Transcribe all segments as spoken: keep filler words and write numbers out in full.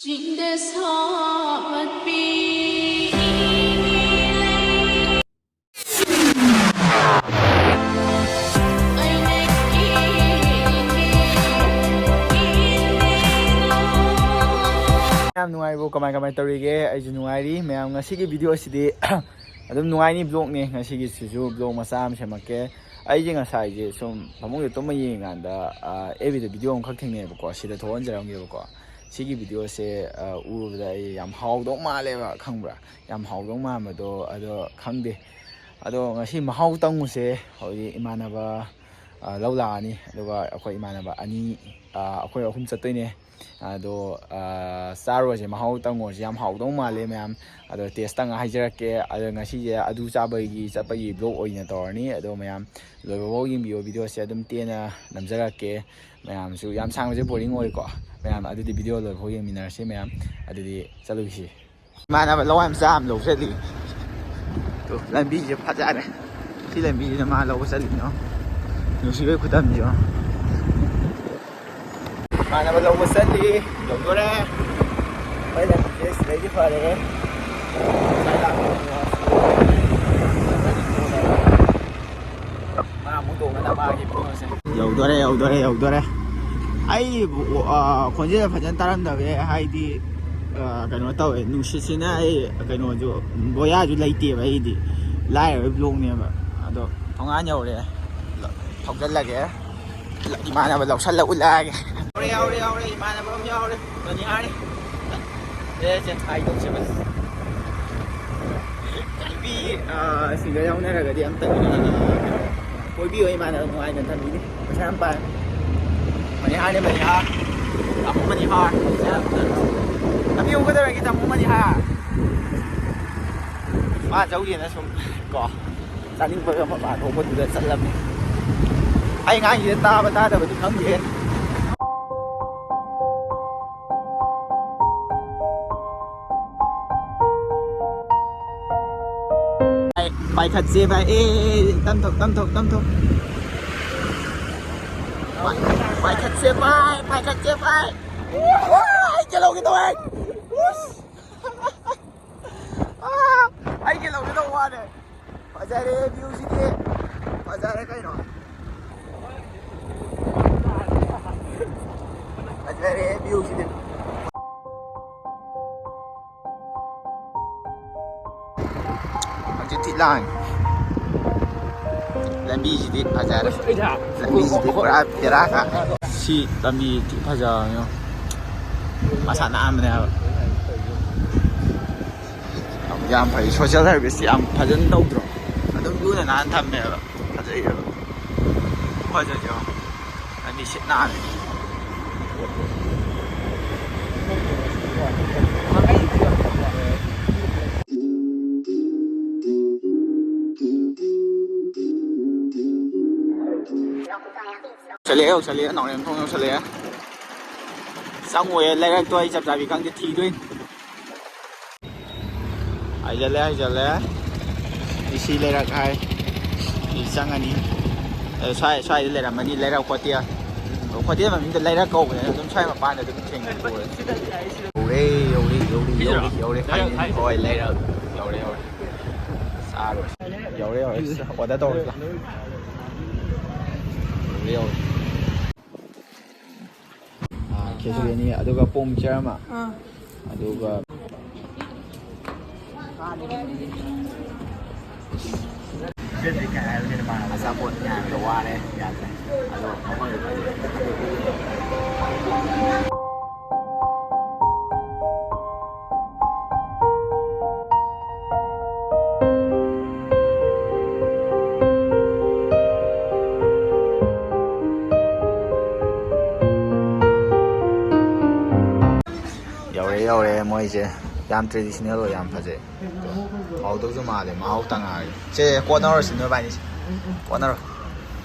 ꯆꯤꯡꯗ ꯁꯥꯠꯄꯤ꯫ ꯌꯥꯝ ꯅꯨꯡꯉꯥꯏꯔꯤꯕꯣ? ꯀꯃꯥꯏ ꯀꯃꯥꯏ ꯇꯧꯔꯤꯒꯦ? ꯑꯩꯁꯨ ꯅꯨꯡꯉꯥꯏꯔꯤ꯫ ꯃꯌꯥꯝ, ꯉꯁꯤꯒꯤ ꯚꯤꯗꯤꯑꯣ ꯑꯁꯤꯗꯤ ꯑꯗꯨꯝ ꯅꯨꯡꯉꯥꯏꯅꯤ꯫ ꯕ꯭ꯂꯣꯒꯅꯦ ꯉꯁꯤꯒꯤꯁꯤꯁꯨ, ꯕ꯭ꯂꯣꯒ ꯃꯆꯥ ꯑꯃ ꯁꯦꯝꯃꯛꯀꯦ꯫ ꯑꯩꯁꯦ ꯉꯁꯥꯏꯁꯦ ꯁꯨꯝ ꯐꯃꯨꯡꯗ ꯇꯨꯝꯃ ꯌꯦꯡꯉꯤꯀꯥꯟꯗ, ꯑꯦꯐ ꯕꯤꯗ ꯚꯤꯗꯤꯑꯣ ꯑꯃꯈꯛ ꯊꯦꯡꯅꯩꯌꯦꯕꯀꯣ꯫ ꯁꯤꯗ ꯊꯣꯛꯍꯟꯖꯔꯝꯒꯦꯕꯀꯣ꯫ ꯁꯤꯒꯤ ꯚꯤꯗꯤꯑꯣꯁꯦ, ꯑ, ꯎꯔꯨꯕꯗ ꯑꯩ ꯌꯥꯝ ꯍꯥꯎꯗꯧ ꯃꯥꯜꯂꯦꯕ, ꯈꯪꯕ꯭ꯔꯥ? ꯌꯥꯝ ꯍꯥꯎꯗꯧ ꯃꯥꯟꯕꯗꯣ, ꯑꯗꯣ ꯈꯪꯗꯦ꯫ ꯑꯗꯣ ꯉꯁꯤ ꯃꯍꯥꯎ ꯇꯪꯉꯨꯁꯦ꯫ ꯍꯧꯖꯤꯛ ꯏꯃꯥꯟꯅꯕ, ꯑ, ꯂꯧ ꯂꯥꯛꯑꯅꯤ, ꯑꯗꯨꯒ ꯑꯩꯈꯣꯏ ꯏꯃꯥꯟꯅꯕ ꯑꯅꯤ, ꯑ, ꯑꯩꯈꯣꯏ ꯑꯍꯨꯝ ꯆꯠꯇꯣꯏꯅꯦ꯫ ꯑꯗꯣ, ꯑ, ꯆꯥꯔꯨꯔꯁꯦ, ꯃꯍꯥꯎ ꯇꯪꯉꯨꯔꯁꯦ꯫ ꯌꯥꯝ ꯍꯥꯎꯗꯧ ꯃꯥꯜꯂꯦ ꯃꯌꯥꯝ꯫ ꯑꯗꯣ ꯇꯦꯁ ꯇꯪꯉ ꯍꯥꯏꯖꯔꯛꯀꯦ꯫ ꯑꯗꯣ ꯉꯁꯤꯁꯦ ꯑꯗꯨ ꯆꯥꯕꯒꯤ ꯆꯠꯄꯒꯤ ꯕ꯭ꯂꯣꯒ ꯑꯣꯏꯅ ꯇꯧꯔꯅꯤ꯫ ꯑꯗꯣ ꯃꯌꯥꯝ ꯂꯣꯏꯕꯐꯥꯎ ꯌꯦꯡꯕꯤꯌꯣ, ꯚꯤꯗꯤꯑꯣꯁꯦ ꯑꯗꯨꯝ ꯇꯦꯟꯅ ꯅꯝꯖꯔꯛꯀꯦ꯫ ꯃꯌꯥꯝꯁꯨ ꯌꯥꯝ ꯁꯥꯡꯕꯁꯦ ꯕꯣꯔꯤꯡ ꯑꯣꯏꯀꯣ꯫ ꯃꯌꯥꯝ ꯑꯗꯨꯗꯤ ꯚꯤꯗꯤꯑꯣ ꯂꯣꯏꯐꯥꯎ ꯌꯦꯡꯃꯤꯟꯅꯔꯁꯤ ꯃꯌꯥꯝ꯫ ꯑꯗꯨꯗꯤ ꯆꯠꯂꯨꯁꯤ꯫ ꯏꯃꯥꯟꯅꯕ ꯂꯋꯥꯏ ꯃꯆꯥ ꯑꯃ ꯂꯧ ꯆꯠꯂꯤ꯫ ꯇꯨ, ꯂꯝꯕꯤꯁꯦ ꯐꯖꯔꯦ꯫ ꯁꯤ ꯂꯝꯕꯤꯁꯤꯗ ꯃꯥ ꯂꯧꯕ ꯆꯠꯂꯤꯅꯣ꯫ ꯅꯨꯡꯁꯤꯕꯩ ꯈꯨꯗꯝꯁꯤꯕꯣ꯫ ꯏꯃꯥꯟꯅꯕ ꯂꯧꯕ ꯆꯠꯂꯤ꯫ ꯌꯧꯗꯣꯔꯦ꯫ ꯍꯣꯏ, ꯂꯝꯕꯤꯁꯦ ꯁꯤꯗꯩꯗꯤ ꯐꯔꯦ꯫ ꯉꯁꯥꯏ ꯂꯥꯛꯄꯗꯣ ꯃꯥ ꯑꯃꯨꯛ ꯇꯣꯡꯉ ꯅꯃꯥꯒꯤ ꯄꯣꯠꯁꯦ꯫ ꯌꯧꯗꯣꯔꯦ, ꯌꯧꯗꯣꯔꯦ, ꯌꯧꯗꯣꯔꯦ꯫ ꯑꯩ, ꯑ, ꯈꯣꯟꯖꯦꯜ ꯐꯖꯅ ꯇꯥꯔꯝꯗꯕ ꯌꯥꯏ, ꯍꯥꯏꯗꯤ, ꯑ, ꯀꯩꯅꯣ ꯇꯧꯋꯦ, ꯅꯨꯡꯁꯤꯠꯁꯤꯅ ꯑꯩ ꯀꯩꯅꯣꯁꯨ, ꯕꯣꯌꯥꯁꯨ ꯂꯩꯇꯦꯕ ꯑꯩꯗꯤ, ꯂꯥꯏꯔꯕ ꯕ꯭ꯂꯣꯛꯅꯦꯕ꯫ ꯑꯗꯣ ꯊꯣꯡꯒꯥꯟ ꯌꯧꯔꯦ, ꯊꯧꯖꯤꯜꯂꯒꯦ꯫ ꯏꯃꯥꯟꯅꯕ ꯂꯧꯁꯜꯂ ꯎꯠꯂꯛꯑꯒꯦ꯫ ꯌꯥꯎꯔꯦ, ꯌꯥꯎꯔꯦ, ꯌꯥꯎꯔꯦ, ꯏꯃꯥꯟꯅꯕ ꯑꯃ ꯌꯥꯎꯔꯦ꯫ ꯃꯅꯤꯍꯥꯔꯤ꯫ ꯑꯦ, ꯁꯦ, ꯍꯥꯏꯗꯣꯛꯁꯦ, ꯕꯁ꯫ ꯅꯨꯄꯤ, ꯑ, ꯁꯤꯡꯒꯔ ꯌꯥꯎꯅꯔꯒꯗꯤ ꯑꯝꯇ, ꯑ, ꯀꯣꯏꯕꯤꯌꯣ, ꯏꯃꯥꯟꯅꯕ ꯅꯨꯡꯉꯥꯏꯅ ꯊꯝꯕꯤꯅꯤ꯫ ꯄꯩꯁꯥ ꯌꯥꯝ ꯄꯥꯏ꯫ ꯃꯅꯤꯍꯥꯔꯅꯦ, ꯃꯅꯤꯍꯥꯔ꯫ ꯇꯥꯃꯣ ꯃꯅꯤꯍꯥꯔ꯫ ꯂꯝꯕꯤ ꯍꯧꯒꯗꯧꯔꯒꯦ, ꯇꯥꯃꯣ ꯃꯅꯤꯍꯥꯔ꯫ ꯃꯥ ꯆꯧꯒꯦꯅ ꯁꯨꯝ ꯀꯣ꯫ ꯆꯥꯅꯤꯡꯕꯒ ꯃꯄꯥꯟ ꯊꯣꯛꯄꯗꯨꯗ ꯆꯠꯂꯝꯃꯤ꯫ ꯑꯩ ꯉꯥꯡꯉꯤꯁꯦ ꯇꯥꯕ ꯇꯥꯗꯕꯗꯤ ꯈꯪꯗꯦ꯫ ꯄꯥꯏꯈꯠꯁꯦ ꯚꯥꯏ, ꯑꯦ, ꯇꯝꯊꯧ, ꯇꯝꯊꯧ, ꯇꯝꯊꯧ꯫ ꯄꯥꯏꯈꯠꯁꯦ ꯚꯥꯏ, ꯄꯥꯏꯈꯠꯁꯦ ꯚꯥꯏ꯫ ꯋꯥꯏ, ꯆꯠꯂꯣ, ꯀꯩꯗꯧꯋꯦ? ꯎꯁ! ꯑꯥ! ꯑꯩꯒꯤ ꯂꯧꯒꯦ ꯇꯧꯕ ꯋꯥꯅꯦ꯫ ꯐꯖꯔꯦ ꯚ꯭ꯌꯨꯁꯤꯗꯤ꯫ ꯐꯖꯔꯦ ꯀꯩꯅꯣ꯫ ꯐꯖꯔꯦ ꯚ꯭ꯌꯨꯁꯤꯗꯤ꯫ ꯍꯧꯖꯤꯛꯇꯤ ꯂꯥꯡ꯫ ꯂꯝꯕꯤꯁꯤꯗꯤ ꯐꯖꯔꯦ꯫ ꯂꯝꯕꯤꯁꯤꯗꯤ ꯄꯨꯔꯥ ꯕꯦꯔꯥ ꯀꯥꯔꯦ꯫ ꯁꯤ ꯂꯝꯕꯤ ꯊꯤ ꯐꯖꯕꯅꯦ꯫ ꯃꯁꯥ ꯅꯥꯟꯕꯅꯦ ꯍꯥꯏꯕ꯫ ꯌꯥꯝ ꯐꯩ꯫ ꯁꯣꯁꯦꯜ ꯁꯥꯔꯚꯤꯁ ꯌꯥꯝ ꯐꯖꯅ ꯇꯧꯗ꯭ꯔꯣ? ꯑꯗꯨꯝ ꯂꯨꯅ ꯅꯥꯟꯅ ꯊꯝꯃꯦꯕ꯫ ꯐꯖꯩꯌꯦꯕ꯫ ꯐꯖꯩꯌꯦꯕ꯫ ꯂꯝꯕꯤ ꯁꯤꯠ ꯅꯥꯜꯂꯦ꯫ ꯆꯠꯂꯛꯑꯦ, ꯌꯧꯁꯜꯂꯛꯑꯦ, ꯅꯥꯎꯔꯦꯝꯊꯣꯡ ꯌꯧꯁꯜꯂꯛꯑꯦ꯫ ꯆꯪꯉꯣꯏꯌꯦ, ꯂꯩꯔꯛꯇꯣ ꯑꯩ ꯆꯞ ꯆꯥꯕꯤ ꯈꯪꯗꯦ, ꯊꯤꯗꯣꯏꯅꯤ꯫ ꯍꯥꯏꯖꯜꯂꯦ, ꯍꯥꯏꯖꯜꯂꯦ꯫ ꯁꯤ ꯂꯩꯔꯛ ꯍꯥꯏ꯫ ꯁꯤ ꯆꯪꯉꯅꯤ꯫ ꯑꯗꯣ ꯁ꯭ꯋꯥꯏ, ꯁ꯭ꯋꯥꯏꯗ ꯂꯩꯔꯝꯃꯅꯤ ꯂꯩꯔꯛ ꯍꯣꯇꯦꯜ꯫ ꯍꯣꯇꯦꯜ ꯃꯃꯤꯡꯗꯣ ꯂꯩꯔꯛ ꯀꯧꯕꯅꯦ, ꯑꯗꯨꯝ ꯁ꯭ꯋꯥꯏ ꯃꯄꯥꯟꯗ ꯑꯗꯨꯝ ꯊꯦꯡꯅꯔꯦ꯫ ꯌꯧꯔꯦ, ꯌꯧꯔꯦ, ꯌꯧꯔꯦ, ꯌꯧꯔꯦ, ꯌꯧꯔꯦ꯫ ꯍꯣꯏ, ꯂꯩꯔꯛ꯫ ꯌꯧꯔꯦ, ꯌꯧꯔꯦ꯫ ꯆꯥꯔꯣꯏ꯫ ꯌꯧꯔꯦ, ꯌꯧꯔꯦ꯫ ꯑꯣꯔꯗꯔ ꯇꯧꯔꯁꯤ ꯂꯥꯎ꯫ ꯌꯧꯔꯦ, ꯌꯧꯔꯦ꯫ ꯑꯥ, ꯈꯦꯆ꯭ꯔꯤ ꯑꯅꯤ, ꯑꯗꯨꯒ ꯄꯣꯡ ꯆꯤꯌꯔ ꯑꯃ꯫ ꯑꯥ꯫ ꯑꯗꯨꯒ ꯑꯆꯥꯄꯣꯠ ꯉꯥꯏꯕꯗ ꯋꯥꯔꯦ, ꯌꯥꯗ꯭ꯔꯦ꯫ ꯑꯗꯣ ꯃꯐꯝꯗꯤ ꯐꯖꯩ꯫ ꯌꯧꯔꯦ, ꯌꯧꯔꯦ꯫ ꯃꯣꯏꯁꯦ ꯌꯥꯝ ꯇ꯭ꯔꯦꯗꯤꯁꯅꯦꯜ ꯑꯣꯏ, ꯌꯥꯝ ꯐꯖꯩ꯫ ꯍꯥꯎꯗꯧꯁꯨ ꯃꯥꯜꯂꯦ, ꯃꯍꯥꯎ ꯇꯪꯉꯛꯑꯒꯦ꯫ ꯁꯦ, ꯀꯣꯠꯅꯔꯁꯤ ꯅꯣꯏꯕꯥꯅꯤꯁꯦ꯫ ꯀꯣꯠꯅꯔꯣ꯫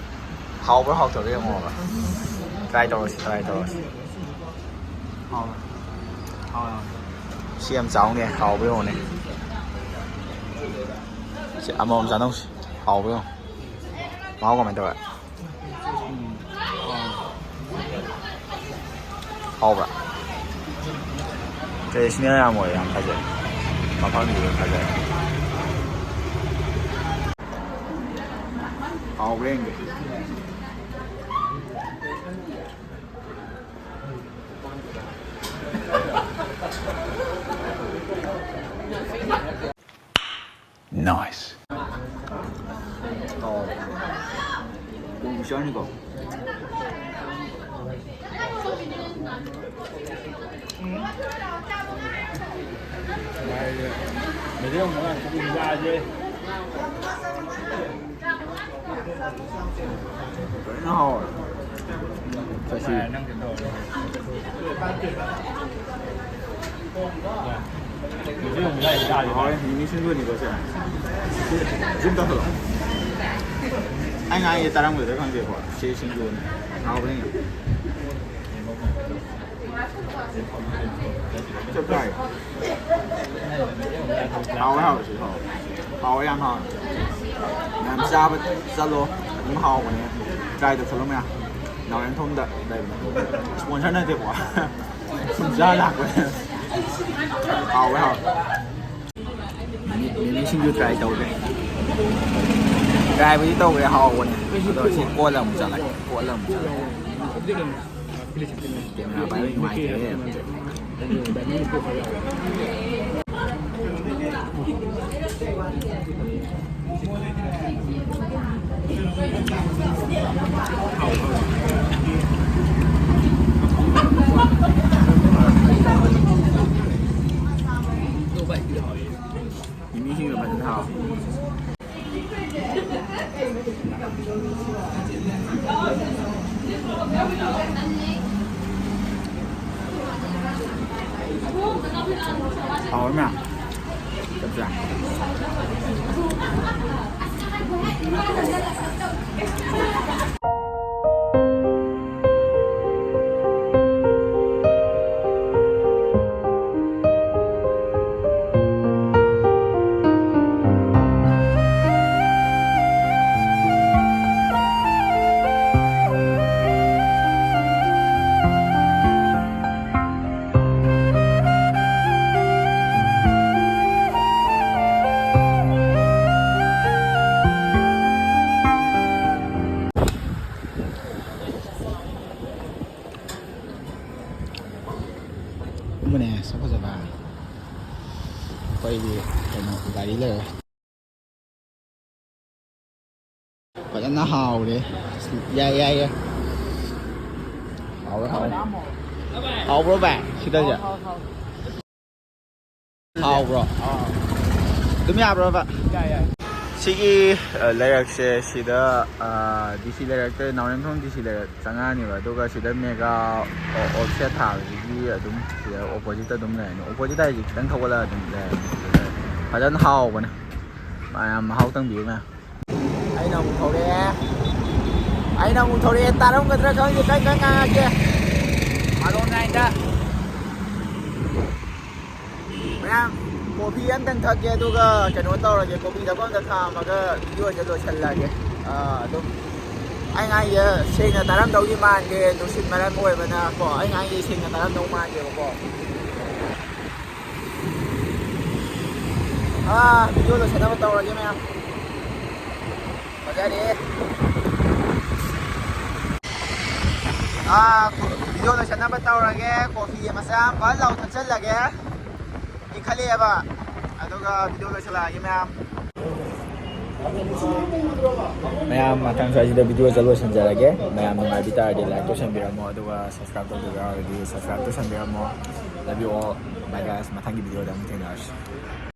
ꯍꯥꯎꯕ꯭ꯔꯥ ꯍꯥꯎꯇꯕ꯭ꯔꯥ ꯌꯦꯡꯉꯣꯕ꯫ ꯇ꯭ꯔꯥꯏ ꯇꯧꯔꯁꯤ, ꯇ꯭ꯔꯥꯏ ꯇꯧꯔꯁꯤ꯫ ꯍꯥꯎꯋꯦ꯫ ꯍꯥꯎꯋꯦ, ꯍꯥꯎꯋꯦ꯫ ꯁꯤ ꯌꯥꯝ ꯆꯥꯎꯅꯦ, ꯍꯥꯎꯕ꯭ꯔꯥ ꯌꯦꯡꯉꯣꯅꯦ꯫ ꯁꯤ ꯑꯃꯃꯝ ꯆꯥꯅꯧꯁꯤ꯫ ꯍꯥꯎꯕ꯭ꯔꯥ ꯌꯦꯡꯉꯣ꯫ ꯃꯍꯥꯎ ꯀꯃꯥꯏꯅ ꯇꯧꯋꯦ? ꯎꯝ꯫ ꯍꯥꯎꯋꯦ꯫ ꯍꯥꯎꯕ꯭ꯔꯥ? Traditional ꯌꯥꯝ ꯑꯣꯏ, ꯌꯥꯝ ꯐꯖꯩ꯫ ꯃꯐꯝꯗꯨꯁꯨ ꯐꯖꯩ꯫ ꯍꯥꯎꯕ꯭ꯔꯥ ꯌꯦꯡꯒꯦ꯫ Nice. ꯑꯣ꯫ ꯎꯕꯁꯨ ꯌꯥꯎꯅꯤꯀꯣ꯫ ꯂꯣꯏꯅ ꯍꯥꯎꯋꯦ꯫ ꯆꯠꯁꯤ꯫ ꯍꯣꯏ, ꯃꯤꯃꯤ ꯁꯤꯡꯖꯨꯅꯤꯀꯣ ꯁꯦ꯫ Zoom ꯇꯧꯁꯜꯂꯣ꯫ ꯑꯩ ꯉꯥꯡꯉꯤꯁꯦ ꯇꯥꯔꯝꯒꯗ꯭ꯔꯥ ꯈꯪꯗꯦꯀꯣ꯫ ꯁꯤ ꯁꯤꯡꯖꯨꯅꯤ꯫ ꯍꯥꯎꯕꯅꯤ꯫ ꯆꯞ ꯆꯥꯏ꯫ ꯍꯥꯎꯋꯦ, ꯍꯥꯎꯋꯦ, ꯁꯤ ꯍꯥꯎꯋꯦ꯫ ꯍꯥꯎꯋꯦ, ꯌꯥꯝ ꯍꯥꯎꯋꯦ꯫ ꯃꯌꯥꯝ ꯆꯥꯕ ꯆꯠꯂꯣ꯫ ꯑꯗꯨꯝ ꯍꯥꯎꯕꯅꯦ꯫ Try ꯇꯧꯁꯜꯂꯣ ꯃꯌꯥꯝ꯫ ꯅꯥꯎꯔꯦꯝꯊꯣꯡꯗ ꯂꯩꯕꯅꯦ꯫ Sponsor ꯅꯠꯇꯦꯀꯣ꯫ ꯁꯨꯝ ꯆꯥ ꯂꯥꯛꯄꯅꯦ꯫ ꯍꯥꯎꯋꯦ, ꯍꯥꯎꯋꯦ꯫ ꯃꯤꯃꯤ, ꯃꯤꯃꯤ ꯁꯤꯡꯖꯨ try ꯇꯧꯔꯦ꯫ Try ꯕꯨꯗꯤ ꯇꯧꯔꯦ, ꯍꯥꯎꯕꯅꯦ꯫ ꯑꯗꯣ ꯁꯤ ꯀꯣꯟꯅ ꯑꯃꯨꯛ ꯆꯥꯔꯒꯦ, ꯀꯣꯟꯅ ꯑꯃꯨꯛ ꯆꯥꯔꯒꯦ꯫ Camera ꯄꯥꯏꯕ ꯅꯨꯡꯉꯥꯏꯇ꯭ꯔꯦ꯫ ꯃꯤꯃꯤ ꯁꯤꯡꯖꯨ ꯐꯖꯅ ꯍꯥꯎꯋꯦ꯫ ꯍꯥꯎꯔ ꯃꯌꯥꯝ꯫ ꯆꯞ ꯆꯥ꯫ ꯁꯛ ꯐꯖꯕ꯫ ꯑꯩꯈꯣꯏꯒꯤ ꯀꯩꯅꯣ ꯒꯥꯔꯤ ꯂꯩꯔꯦ꯫ ꯐꯖꯅ ꯍꯥꯎꯔꯦ꯫ ꯌꯥꯏ, ꯌꯥꯏ, ꯌꯥꯏ꯫ ꯍꯥꯎꯔꯦ, ꯍꯥꯎꯔꯦ꯫ ꯍꯥꯎꯕ꯭ꯔꯣ ꯚꯥꯏ ꯁꯤꯗꯁꯦ? ꯍꯥꯎꯕ꯭ꯔꯣ? ꯑꯗꯨꯝ ꯌꯥꯕ꯭ꯔꯣꯕ? ꯌꯥꯏ, ꯌꯥꯏ꯫ ꯁꯤꯒꯤ, ꯑ, ꯂꯩꯔꯛꯁꯦ ꯁꯤꯗ, ꯑ, ꯗꯤ ꯁꯤ ꯂꯩꯔꯛꯇ, ꯅꯥꯎꯔꯦꯝꯊꯣꯡ ꯗꯤ ꯁꯤ ꯂꯩꯔꯛ ꯆꯪꯉꯛꯑꯅꯦꯕ꯫ ꯑꯗꯨꯒ ꯁꯤꯗ ꯃꯦꯒꯥ ꯑꯣ-, ꯑꯣꯐꯁꯦꯠ ꯊꯥꯕꯁꯤꯒꯤ ꯑꯗꯨꯝ ꯁꯤꯗ ꯑꯣꯄꯣꯖꯤꯠꯇ ꯑꯗꯨꯝ ꯂꯩꯔꯅꯤ꯫ ꯑꯣꯄꯣꯖꯤꯠ ꯍꯥꯏꯁꯦ ꯈꯤꯇꯪ ꯊꯧꯒꯠꯂꯒ ꯑꯗꯨꯝ ꯂꯩꯔꯅꯤ꯫ ꯐꯖꯅ ꯍꯥꯎꯕꯅꯦ꯫ ꯃꯌꯥꯝ ꯃꯍꯥꯎ ꯇꯪꯕꯤꯌꯨ ꯃꯌꯥꯝ꯫ ꯑꯩꯅ ꯑꯃꯨꯛ ꯊꯧꯔꯛꯑꯦ꯫ ꯑꯩꯅ ꯑꯃꯨꯛ ꯊꯧꯔꯛꯑꯦ꯫ ꯇꯥꯔꯝꯒꯗ꯭ꯔꯥ ꯈꯪꯗꯦ꯫ ꯀꯟ ꯀꯟ ꯉꯥꯡꯉꯛꯀꯦ꯫ ꯃꯥꯂꯣꯝ ꯂꯥꯏꯟꯗ꯫ ꯃꯌꯥꯝ, ꯀꯣꯐꯤ ꯑꯝꯇꯪ ꯊꯛꯀꯦ, ꯑꯗꯨꯒ ꯀꯩꯅꯣ ꯇꯧꯔꯒꯦ, ꯀꯣꯐꯤ ꯊꯛꯄ ꯑꯝꯇ ꯈꯥꯝꯃꯒ ꯚꯤꯗꯤꯑꯣꯁꯦ ꯂꯣꯏꯁꯤꯜꯂꯒꯦ꯫ ꯑꯥ, ꯑꯗꯨꯝ ꯑꯩ ꯉꯥꯡꯉꯤꯁꯦ ꯁꯦꯡꯅ ꯇꯥꯔꯝꯗꯧꯗꯤ ꯃꯥꯟꯗꯦ, ꯅꯨꯡꯁꯤꯠ ꯃꯔꯝ ꯑꯣꯏꯕꯅ ꯀꯣ, ꯑꯩ ꯉꯥꯡꯉꯤꯁꯦ ꯁꯦꯡꯅ ꯇꯥꯔꯝꯗꯧ ꯃꯥꯟꯗꯦꯕꯀꯣ꯫ ꯑꯥ, ꯚꯤꯗꯤꯑꯣ ꯂꯣꯏꯁꯤꯟꯅꯕ ꯇꯧꯔꯒꯦ ꯃꯌꯥꯝ꯫ ꯐꯖꯔꯦ꯫ ꯑꯥ, ꯚꯤꯗꯤꯑꯣ ꯂꯣꯏꯁꯤꯟꯅꯕ ꯇꯧꯔꯒꯦ꯫ ꯀꯣꯐꯤ ꯃꯆꯥ ꯑꯃ ꯐꯠ ꯂꯥꯎ ꯊꯛꯆꯜꯂꯒꯦ꯫ ꯏꯪꯈꯠꯂꯛꯑꯦꯕ꯫ ꯑꯗꯨꯒ ꯚꯤꯗꯤꯑꯣ ꯂꯣꯏꯁꯤꯜꯂꯛꯑꯒꯦ ꯃꯌꯥꯝ꯫ ꯃꯌꯥꯝ ꯃꯊꯪ ꯁ꯭ꯋꯥꯏꯁꯤꯗ ꯚꯤꯗꯤꯑꯣꯁꯦ ꯂꯣꯏꯁꯤꯟꯖꯔꯒꯦ꯫ ꯃꯌꯥꯝ ꯅꯨꯡꯉꯥꯏꯕꯤ ꯇꯥꯔꯗꯤ ꯂꯥꯏꯛ ꯇꯧꯁꯟꯕꯤꯔꯝꯃꯣ, ꯑꯗꯨꯒ ꯁꯕꯁꯀ꯭ꯔꯥꯏꯕ ꯇꯧꯗꯕ ꯌꯥꯎꯔꯗꯤ subscribe ꯇꯧꯁꯟꯕꯤꯔꯝꯃꯣ꯫ Love you all. Bye guys. ꯃꯊꯪꯒꯤ ꯚꯤꯗꯤꯑꯣꯗ ꯑꯃꯨꯛ ꯊꯦꯡꯅꯔꯁꯤ꯫